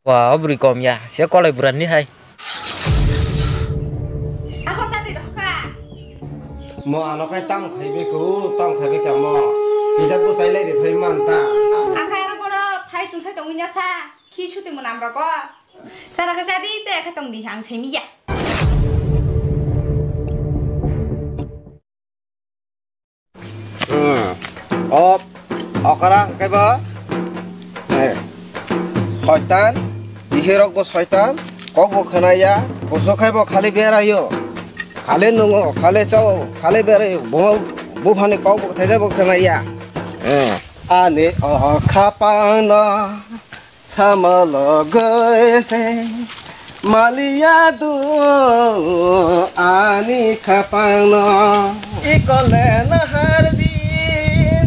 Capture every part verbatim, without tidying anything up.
Ba, o bwrwi kom ya, se kolai bwrani hai. Ako chadi rohka. Mo ano kai tam khai be ko, tam khai be ka mo. Kisa bwsai lai ri phai man ta. Akhai aro boro phai tungsai tongwi na sa. Khi suti mo nam roko. Chara kha chadi, chaya kha tong di, ang semi ya. Hmm. O, okra hwnkhe bo, eh, soitan, bihirok bo soitan, kok bo khwnaya, kusu khai bo khali berayo, khali nungo, khali chao, khali berayo, bo, buphani kok bo thaisa bo khwnaya. Eh. Ani o khapangno Sama logoi se maliya do ani khapangno. Ikole nahar di,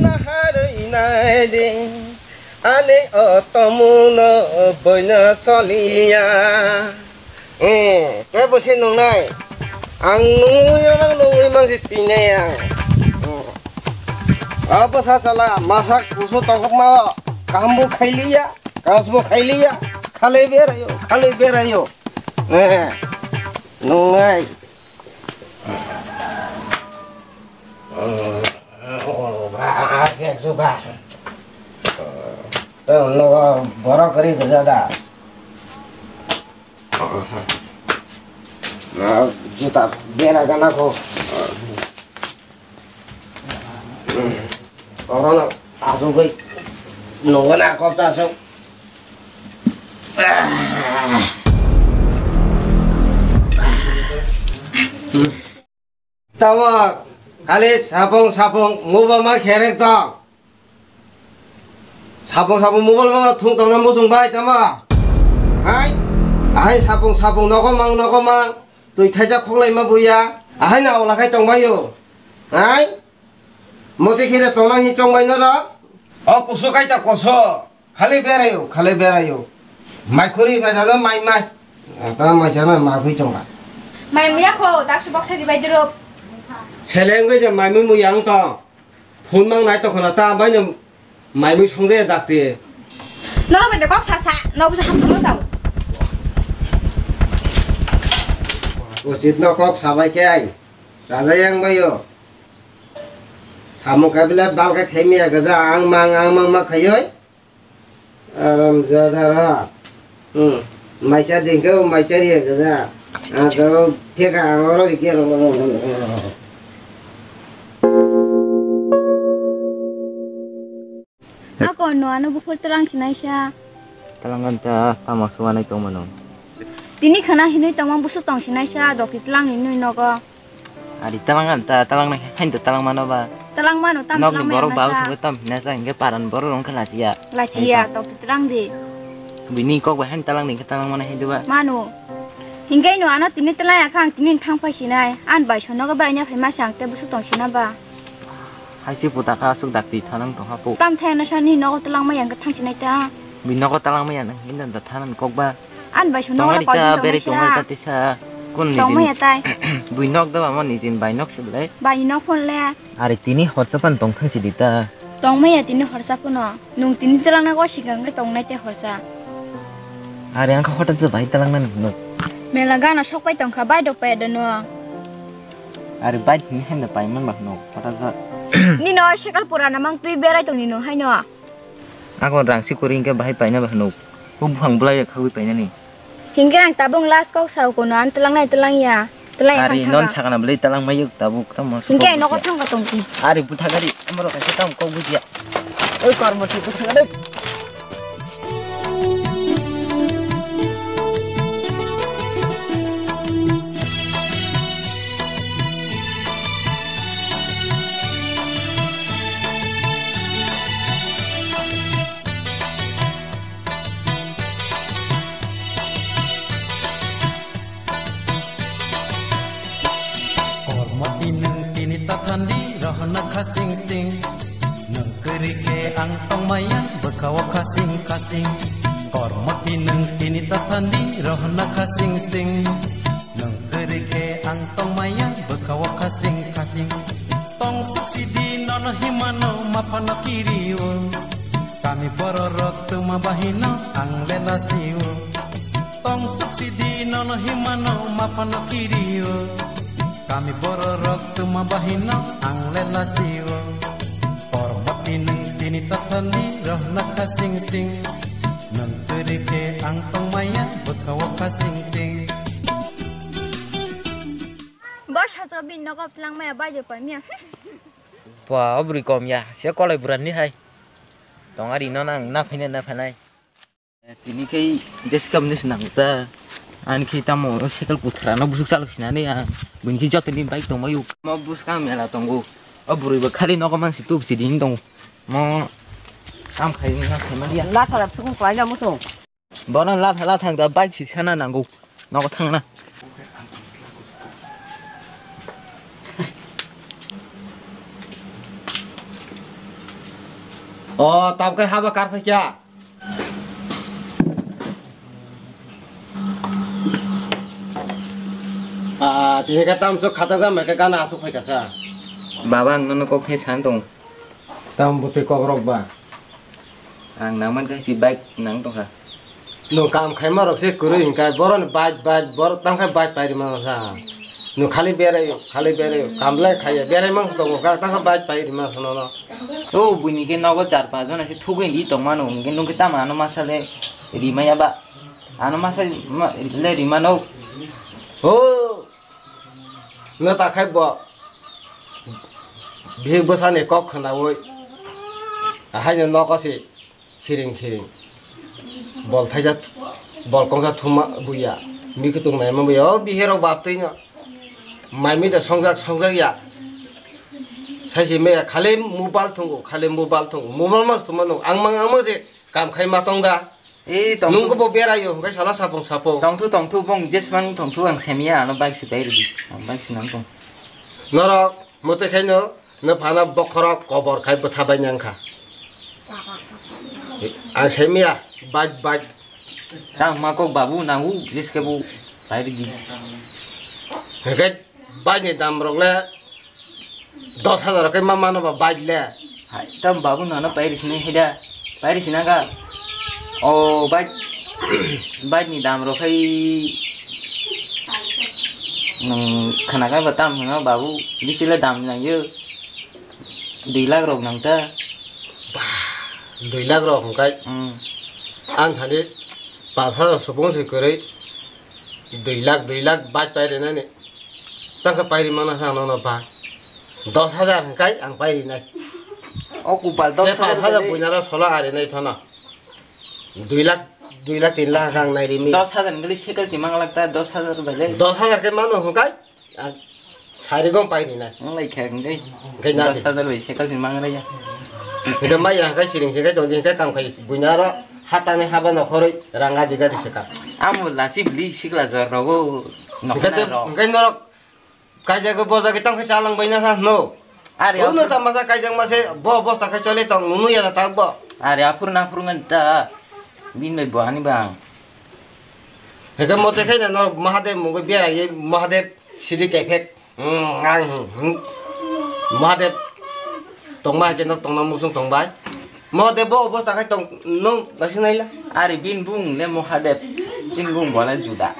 nahar inai di, ani otomuno boina soliya. Eh, te bo se nungnai. Ang nungwi, ang nungwi mang se tinai ang. Hmm. Abo sa sala, masak kusu tongkok ma, kambo khailiya. Kasbo khailiya, khalai berayo, khalai berayo. Eh, nungnai. Nogo borok kwrwi kwrwja da. Juta bera gana ko. Orono asugwi nungwi na kok ta asuk. Tamo khali sapung sapung mobile ma kherek tong. Sapung sapung mobile ma thung tongna muchung bai tamo. Hai, hai sapung sapung nogo mang nogo mang. Twi thaijak khoklai ma buya. Ahai na ola khai tong baio. Hai. Moti khire tongna hi chong bai noro. O kusu kai ta koso. Khali berayo, khali berayo. Mai khuri bai dano mai mai. Ata mai chana ma khui tonga. Mai muya kho, dak se bok sai di bai diro. Seleng bai de mai mui mui yang tong. Phone mang nai to khona ta bai no mai mui song de dak te. Noro bai de kok sa sa, no busa ham sa tau. Usit no kok sa bai ke ai. Sa ja yang bai yo. Samung kai bele bang kai khai miya gaja ang mang ang mang ma khai oi. Aram jadara. Hmm. Maisa dingke o maisa riya gaja. Ado pheka ang oro ikhe ro. Ako no ano bukhur telang sinaisa. Telang kan ta tama suanai tong mano. Tini khana hinui tongma busuk tong sinaisa dokti telang ni nui nogo. Ari talang an ta, talang nai hain to talang mano ba. Talang mano tam nok ni talang borok maya ba masa. Usung tam hina sa hingke paran borok rong khe lachiya. Lachiya, tok talang di. Bini kok ba hain talang ni khe talang mano hai duba. Mano. Hingke no ano tini talang ya khang tini thang pai sinai. An bai sono ga bai nya phai ma sang te busu tong sina ba. Hai si puta kha asuk dak ti thanang tong ha pu. Tam thai na sa ni nogo talang maya hingke thang sinai ta. Bi nogo talang maya nang hinda da thanan kok ba. An bai sung tongari nogo ta, beri tongari ta tisa. Kun nijin. Tongmaya tai. Bui nok da ba mo nijin bai nok se belai. Bai nok phone le. Ari tini horsa pan tong thang si di ta. Tongmaya tini horsa phone. Nung tini talang na go sigang ke tong nai te horsa. Ari ang kha hotat je bai talang na nuk. Mela gana sok pai tong kha bai dok pai da no. Ari bai tini hem da pai man ba nuk hotat je. Ni no sekal pura na mang tui berai tong ni no hai no. Ako rang si kori hingke bahai paina ba hwnuk. O buphang bwlai ya khagwi painani. Hingke ang tabuk last kok sao kono ang twlangnai twlangya. Twlangya. Ari non sakana bwlai twlang mayuk tabuk tamo. Hingke ang nogo thangka tongki. Ari bwtha gari amoro kaisa tamo kok bujiya. Oi kormo ti bwtha gari. Kormoti nung tini tathandi rohna khasing sing. Nung kwrwi khe ang tongmaya bwkhao khasing khasing. Kormoti nung tini tathandi rohna khasing sing. Nung kwrwi khe ang tongmaya bwkhao khasing khasing. Tong suksidi nono himano maphano kirio. Kami bororok tuma bahino ang lela sio. Tong suksidi nono himano mapano kirio. Kami bororok tuma bahino ang le lasio. Pormoti nung tini tathandi rohna khasing sing. Nung turi ke ang tong maya bwkha o khasing sing. Bo sajak bini nogo plang maya bai je pai miya. Ba, o bwrwi kom ya, se kolai bwrani hai. Tong ari no nang, na phainai, na phainai. Tini khe Jessica mwnwi swnam ta. Ani khe tamo cycle kuthra no busuk chalok sinani ang. Buini khe joto ni bike tong baio. Mo buskang mela tongo. O bwrwi bo khali nogo mang si tup si ding tong. Mo kam khai no sai mali ya. Latha da phukung kwlai na muchung. Bono latha latha da bike si sana nango. Nogo thangna. O, tabkai haba kar phai kya? Ah, tini ka tam sok khata jam ka gana asuk phai kasa. Baba, ang nono kok thai san tong. Tam bwtwi kokrok ba? Ang nangman khe si bike nang tongkha. Nwng kam khaima rok se kwrwi hinkai boroni bike, bike, borok tangkhe bike pairima sa. Nwng khali berai, khali berai, kam le khaiya, berai mang tongo ka, tangkhe bike pairima sa nono. O buini khe nogo char panch jona se thugwi di tongmano, hwnkhe nwng khe tamo ano masa le rimaya ba? Ano masa ma-, le rimano. O! No ta khai bo. Bihik bwsani kok khwnaui. Ahaino nogo se siring siring. Bol thaisa, bol kongsa thuma buya. Mikhutung naima buya. O bihirok bap twino. Mai mi da songjak, songjak ya. Saisi meya khali mobile thungo, khali mobile thungo. Mobile mas thuma nung. Ang mang, ang mang je kam khai ma tong da. Ei, tong Nung tu- khe bo beraio, hwnkhe sala sapung sapung. Tong thu, tong thu, bong jesmang tong thu, ang semya, ano bike se pai rwdi. Ang bike se nang tong. Norok, mwtwi khaino, no phano bokhorok kobor khai bwtha bai nang kha. Ang semya, bike, bike. Tang ma kok babu, nangu, jes khe bo, pai rwdi. Hwnkhe, bike ni dam rok le, Dos hajar khe ma mano ba bike le. Hai, tam babu nono pairi sinai haida. Pairi sinanga. O bike, bike ni dam rok hai nwng khana kai ba tam hino babu bisi le dam nang yo. Dui lakh rok nang ta. Bah, dui lakh rok hwnkhe. Hmm. Ang thani pas hajar supung se kwrwi. Dui lakh, dui lakh bike pairi nani. Tangkha pairi mana sa nono ba. Dos hajar hwnkhe ang pairi nai. O kupal dos hajar. Dos hajar buinaro solo ari nai phano. Dui lakh, dui lakh, tin lakh ang nai rimi. Dos hajar hwnkhe cycle si mang lakta, dos hajar bai le. Dos hajar khe mano hwnkhe ang sari gong pairi nai. Ang lai khe hwnkhe. Hwnkhe na dos hajar bai cycle si mang raya. Hwnkhe mai ya hwnkhe siring se khe tong di hwnkhe kam khai buinaro hatani haba nokhoroi rang gaji gaji se ka. Amo lachi bli sikla jor rogo. Hwnkhe norok. Kaijagwi bojagwi tamo khe chalang bai na sa hwno. Are, hwno aphuru- tamo sa kaijak ma se bo bosta khai choli tong nunu ya tak bo. Are aphuru na aphuru ngan ta. Bin bai bo ani bang. Heke mote khai na no Mahadev mungwi bera ye Mahadev sidi kephek. Hmm, ang, hmm, hmm. Mahadev tongma hai khe no tongna muchung tongbai. Mahadev bo bosta khai tong nung naising naila. Are bin bung le Mahadev. Chin bung bo le juda.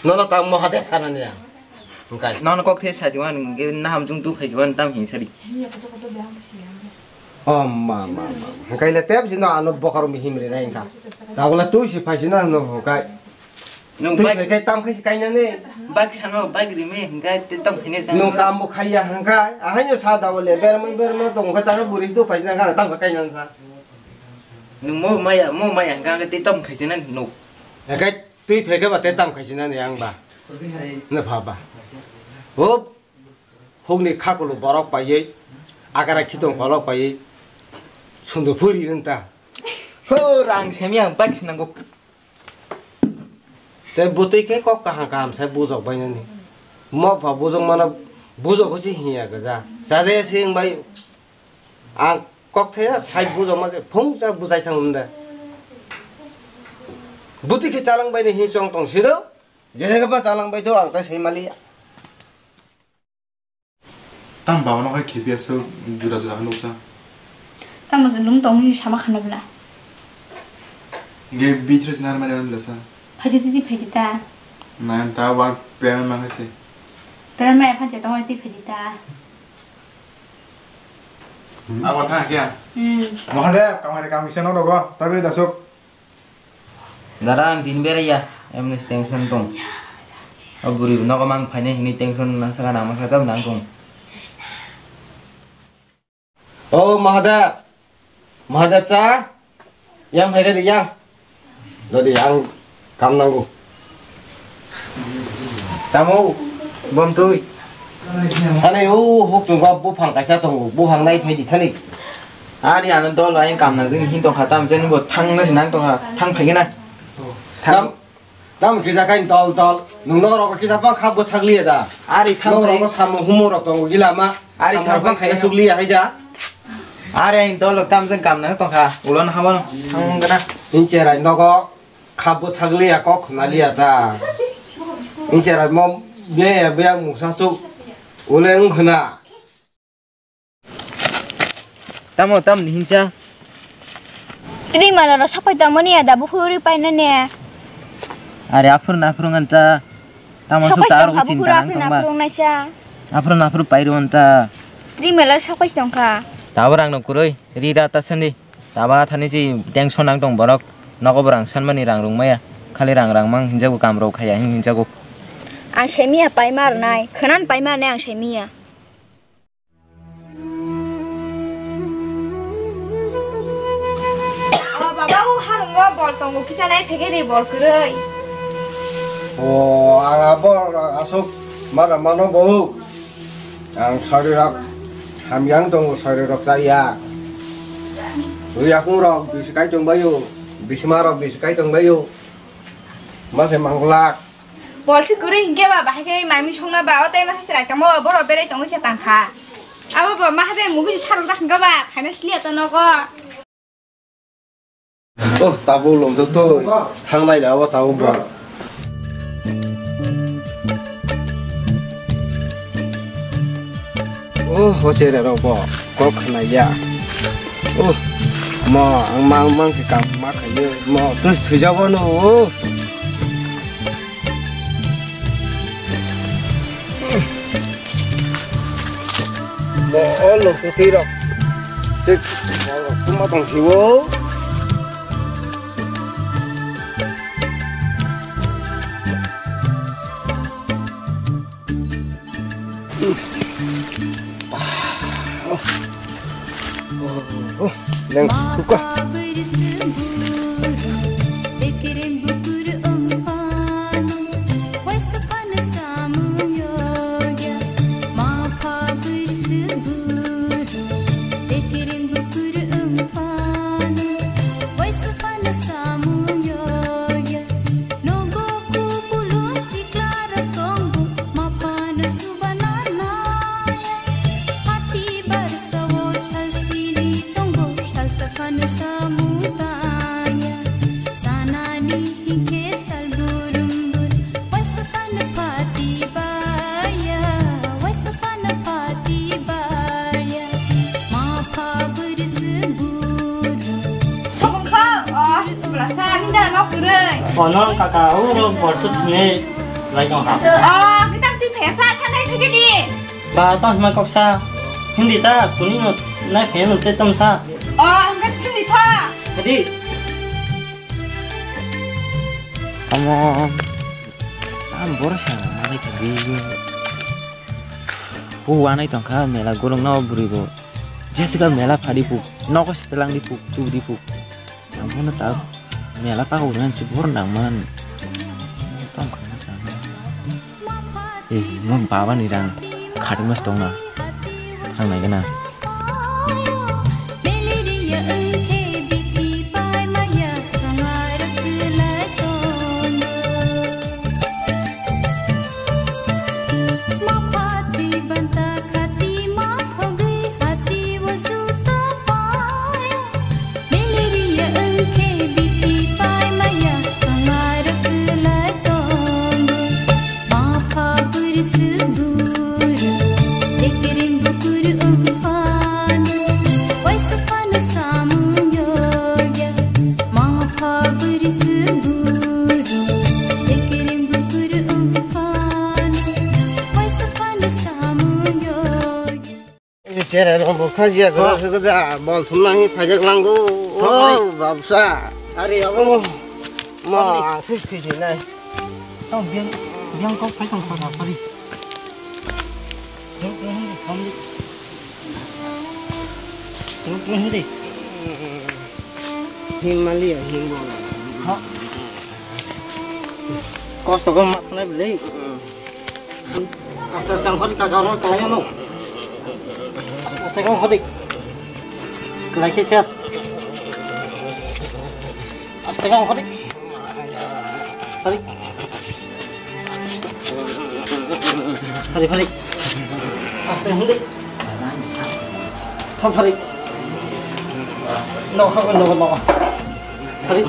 Nono ta Mahadev hanani ya. Hwnkhe. Nono kok the sajiwan hwnkhe naham jung tu phaijiwan tam hin sari. Oh, ma, ma, ma. Hwnkhe le tep jino ano bokaro mihim rinai wngkha. Tabukla twi se phaisina hwno hwnkhe. Nwng twi bike, phaikhe tam khaisi kainani. Bike sano bike rimi hwnkhe te tam phine sa. Nwng kambo khaiya hwnkhe. Ahaino sa dabo le berma berma tong khe ta buri tu phaisina hwnkhe tam khe kainani sa. Nwng mo maya, mo maya hwnkhe te tam khaisina nwng. Hwnkhe Twi phaikhe ba tei tam khaisi nani ang ba. Ne pha ba. Hop. Hukni khakulu borok paiwi. Agara khitong kolok paiwi. Sundu phuri rinta. Ho rang semi ang bike sinango. Tei bwtwi khe kok kaham kaham sai bujok bainani. Mok pha bujok mano bujok khe se hiya gja. Chaja ya se wng bai. Ang kok thaya sai bujok ma se phung cha bujai thang um da. Buti khe chalang bai ni hi chong tong si do. Je khe ba chalang bai do ang ta sai mali ya. Tam baba no khai khipi aso juda juda hanu sa. Tam se nung tong hi sama khana bla. Ge bitris nar mari am lasa. Phaidi twi phaidi ta. Nang ta wal payment mangkha se. Payment maya phanse tongoi twi phaidi ta. Hmm. Abo thang kya? Hmm. Mahadev, kamari kam kisa no rogo, tabiri dasuk. Dara ang din beraiya, emni tension tong. O buri nogo mang phainai hini tension na saka nang masa tab nang tong. O Mahadev, Mahadev cha, yang hai di yang. Dodi ang kam nanggo. Tamo, bom tui. Thani o huk chungkha buphang kaisa tongo, buphang nai phai di thani. Ani ano dol ai kam na jing hin tongkha tam jeng bo thang na sinang tongkha, thang phai gana. Thang. Tam, tam kisa kain dol dol. Nung nok rok kisa pa kha bwthak liya da. Ari thang nok phai. Rok samo humo rok tongo gila ma. Ari samo thang pa phai khaina suk liya hai da. Ari ain dol tam jeng kam na tongkha. Ulo na habo thang gana. Inche rai nogo. Kha bwthak liya kok khna liya ta. Inchera mo beya beya mungsa suk uleng khna. Tamo tam ni hinsa. Tini mala ro sapai tamo ni ada bukhuri paina ne. Are aphur na aphur ngan ta. Tamo suk ta aro sin ta nang tong ba. Aphur na aphur pai ro ngan ta. Tini mala sapai tong kha. Tabo rang no kuroi ri da ta sandi. Taba thani si tension nang tong borok. Nogo borang sanmani rang rung maya. Khali rang rang mang hinjago kam rok khaya hin hinjago. Ang saimiya paima rwnai. Khwnan paima rwnai ang saimiya. O baba, o harungo bol tongo kisa nai phege de bol kwrwi. O, ang abo asuk mara mano bo. Ang sari rok hamyang tongo, sari rok chaya. Ui yakung rok bisi kai tong bayo, bisima rok bisi kai tong bayo. Mase manglak. Bolsi kwrwi hinkhe ba, bahai khe mami songna ba, o tei masa chwrai tamo, borok berai tongwi khe tangkha. Abo ba, ma hade mugu sarok da hinkhe ba, khaina sliya to nogo. Oh, tabuk lom to to, thanglai da abo tabuk bo. Oh, hoche re rok bo, kok khnai ya. Oh, mo, ang mang mang se kam ma khayo, mo, tus thujabo no, oh. Mo, oh, lo, kutui rok. Tik, mo, kuma tong siwo. Leng suka. Nogo kubulung sikla rok tongbo, ma phano subana naya. Hati barsa o sal sini tongbo, sal sa phano samung taya. Sanani hinkhe sal burum burum, waisa phano phati baya, waisa phano phati baya. Ma pha bwrwi swk burum. Sokong kha, o, sibla sa, nini da nok kwrwi. Ono kaka, o, bortu thwngwi lai tong kha. O, kitab twi phaya sa, thanai phai khe di. Ba, tong hima kok sa. Hindi ta, kuni no, nai phaya no te tom sa. O, hwnkhe thwngwi tho. Hadi. Omo, ang borok sa, nai khe di. Bo wanai tongkha mela golong no bwrwi bo. Jesiga mela phadi bo. Nogo selang di puk, tu di puk. Ang bono ta mela pa udan si bor nang man. Tongkha na sa. Eh, mo baba ni rang khati mas tong na. Thang nai gana. Tere rong bo kha jia gada se gada bol thum nang hi phai jak lang go. Oh, babsa. Ari abo. Oh, ma, ang thik thik nai. Tong biang, biang kok phai tong kha, sorry. Ruk ruk hindi, hindi. Ruk ruk hindi. Himalaya, himbol. Ha? Kosto ko ma khna bile. Aste aste ang phari kaka ro kaya no. Aste aste ang phari. Kelai khe ses. Aste ang phari. Phari. Phari phari. Aste ang phari. Thang phari. No, no, no, no. Phari.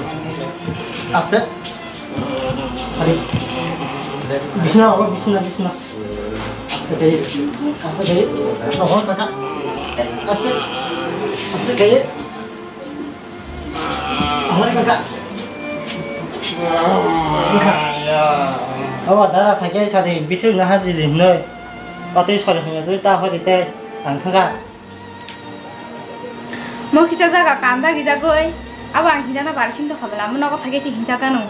Aste. Phari. Bisna, bisna, bisna. Aste kai, aste kai. Rohor kaka. Aste. Aste kai. Amar kaka. Awa dara phaikai sadi bithir naha dili noi. Patwi sori hwnwi ta hori tei ang thangka. Mo kisa jaga kam dagi jagoi. Abo ang hinjana bari sing tokha bela. Mo nogo phaikai se hinjak gano.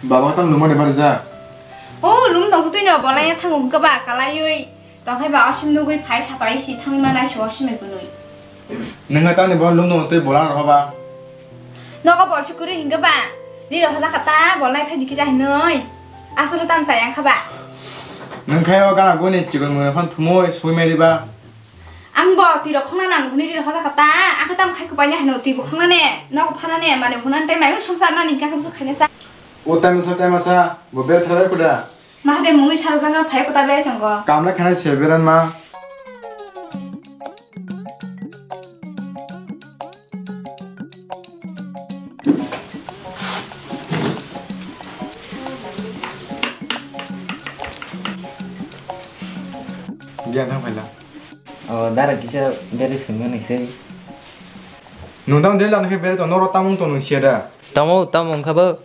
Baba tang lumani barja. O lum tong twi no bolai thango hwnkhe ba kalaiwi. Tongkhai ba osim nugwi phai sapai si thangwi manai si osim bai kunui. Nwnga tani bo lum no twi bola rw ba. Nogo bol si kwrwi hwnkhe ba. Riro hoja kha ta bol nai phai dikhi ja hinoi. Aswk tam sa yang kha ba. Nungkhai o gana goni chikon mwnwi phan thumui sui mai riba. Ang bo twi rok khongna nang hwnwi riro hoja kha ta. Akhe tam khai kwpai na hino twi bo khongna ne. Nogo phana ne mane hunan tei mai songsa nani kha kha bwswk khaina sa. O tai masa tai masa bo ber thara kuda. Mahadev mungwi sarok jagao phai kota berai tongo. Kamla khana se beran ma. Diyan thang phaila. O dara kisa berai phimani se. Nung tamo dela nang khe berai to noro tamung to nung sia da. Tamo tamo wngkha bo.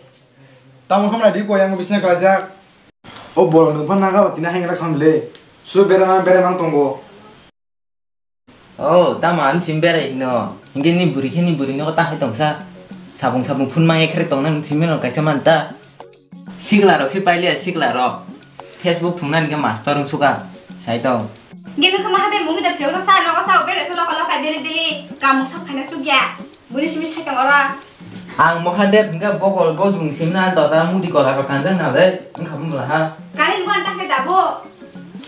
Tamo wngkha mani di ko yang bisna kalajak. O borok nung phan naga ba tina haingra kham le. Su berai mang berai mang tongo. O tamo ani sim berai hino. Hingke ni buri khe ni buri nogo ta hai tongsa. Sabung sabung phun mang ekhere tongna sim no kaisa man ta. Sikla rok si pailiya sikla rok. Facebook thungnani khe master wng suka. Sai tong. Hingke nung khe mahadev mungwi da phiyok sa sa nogo sa berai khe lokha lokha daily daily. Kamung sab khaina chukya. Buri simi sai tong ora. Ang Mahadev hingke bokol bojong simna dota mudi koda rok kanjak na de wngkha mula ha. Kari nuan tangke dabo.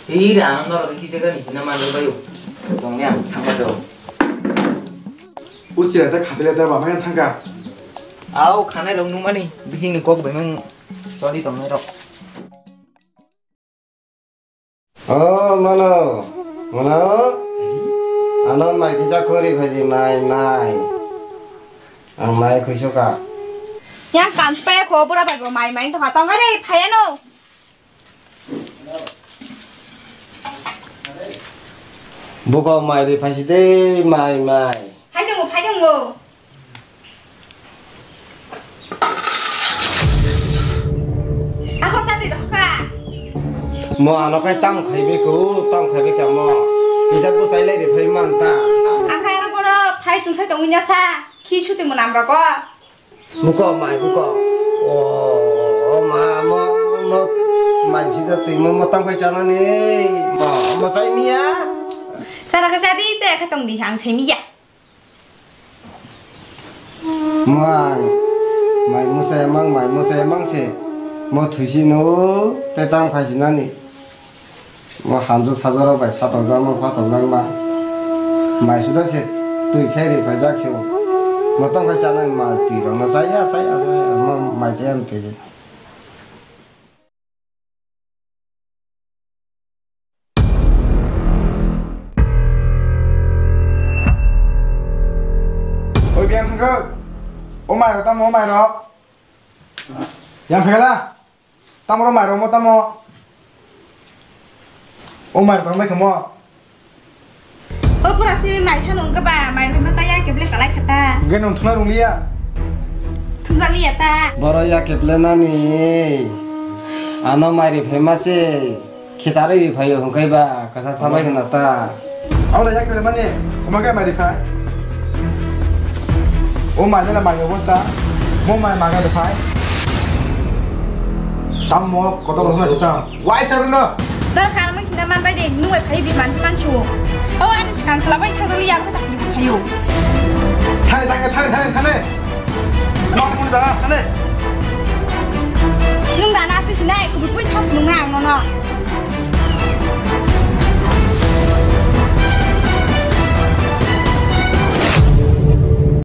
Iri ang norok kisa gani hina manwi bayo. Tongni ang thangma do. Uchi rata khatile ta bamai thangka. Au khanai rok nungmani bihing ni kok bai mang choli tongnai rok. O mano, mano, ano mai kisa khori phaidi mai mai. Ang mai khuisoka. Yang kam spaya kho bura bai bo mai mai to hatong are phayano. Buko mai ri phaisi de mai mai. Phai tongo, phai tongo. Ako chadi rohka. Mo ano kai tam khai be ko, tam khai be ka mo. Kisa bwsai lai de phai man ta. Akai aro boro phai tungsai tongwi nasa. Khi shuting mo nam roko. Buko mai buko. O ma mo mo mai sida twi mo mo tam khai chana ni. Mo mo sai miya. Chana khai chadi chaya khai tong di ang sai miya. Mang, mai mwsai mang, mai mwsai mang se. Mo thuisi no te tam khai sinani. Mo hamjwk sajwk rok bai satokjakma phatokjakma. Mai suda se twi khai ri paijak se. Mo tong khai chanai ma twi rok no chaya chaya mo mai chaya twi. Oi biyang thangkha. O mairok tamo, o mairok. Yang phela. Tamo ro mairok mo tamo. O mairok tamo kamo. O pura si mai thano wngkha ba, mai rwma ta ya keble kalai khata. Hwnkhe nwng thumna rwliya? Thumjaliya ta. Boro ya keble nani. Ano mai ri phaima se khitarwi ri phaio hwnkhe ba kasa sabai khna ta. Abo da ya keble mani, omo khe mai ri phai. O mai nana mai obosta, mo mai maga de phai. Tam mo kotor hona sita. Wai saruno. Dar kharma khinda man bai de, nung bai phai bi man man su. O ani sikang chwla bai thang ya ko chakri khayo. Thane, thane, thane, thane, thane. Nong mun jaga, thane. Nung dana tu hinai, kubui kubui thang nung ang no no.